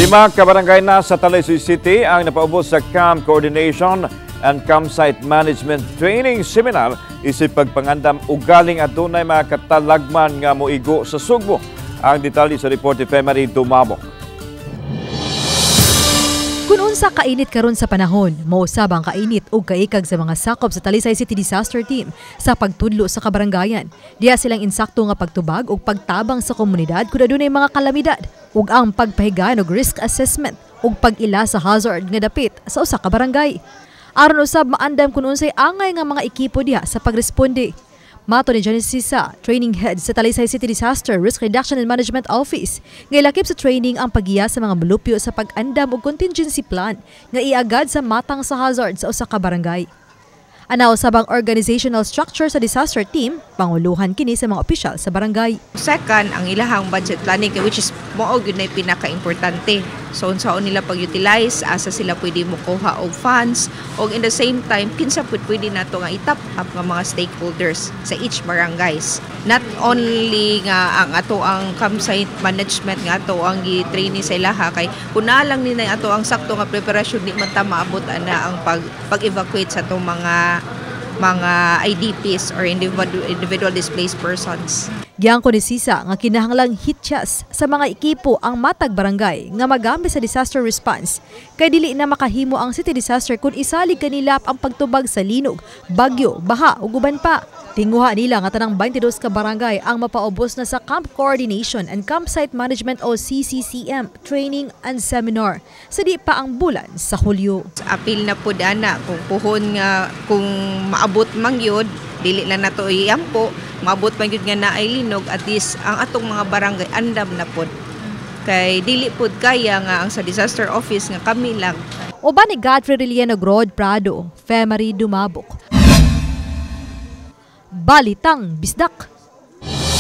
5 ka barangay na sa Talisay City ang napaubos sa Camp Coordination and Campsite Management Training Seminar isip pagpangandam ugaling adunay mga katalagman nga moigo sa Sugbo. Ang detalye sa report ni Femary Dumabok. Kung unsa kainit karon sa panahon, mausab ang kainit ug kaikag sa mga sakop sa Talisay City Disaster Team sa pagtudlo sa kabaranggayan. Diya silang insakto nga pagtubag ug pagtabang sa komunidad kung adunay mga kalamidad ug ang pagpahigayon og risk assessment ug pag-ila sa hazard nga dapit sa usa ka barangay. Aron usab maandam kung unsay angay nga mga ekipo diha sa pagresponde. Mato ni Janice Sisa, training head sa Talisay City Disaster Risk Reduction and Management Office, nga ilakip sa training ang paggiya sa mga mulupyo sa pag-andam og contingency plan nga iagad sa matang sa hazard sa usa ka barangay. Ana usab ang organizational structure sa disaster team, panguluhan kini sa mga opisyal sa barangay. Second, ang ilahang budget planning, which is mao gyud na pinaka-importante. So unsaon nila pag-utilize, asa sila pwede mokuha og funds, og in the same time kinsa pud pwede nato nga i-top up nga mga stakeholders sa each barangays. Not only nga ang ato ang campsite management nga ato ang gi-training sa ilaha, kay kun naa lang ni na ato ang sakto nga preparasyon, di man ta maabot ana ang pag-evacuate sa atong mga IDPs or individual displaced persons. Giangko ni Sisa nga kinahanglang hityas sa mga ekipo ang matag barangay nga magamit sa disaster response kay dili na makahimo ang city disaster kung isalig kanila ang pagtubag sa linog, bagyo, baha ug uban pa. Tinguha nila nga tanang 22 ka barangay ang mapaubos na sa Camp Coordination and Campsite Management o CCCM training and seminar sa di pa ang bulan sa Hulyo. Apil na pud ana kung puhon nga kung maabot man gyud, dili lang nato iampo, maabot man gyud nga naay linog, at least ang atong mga barangay andam na pud. Kay dili pud kaya nga ang sa disaster office nga kami lang. Uban ni Godfrey Riliano Grod Prado, Femary Dumabok. Balitang Bisdak.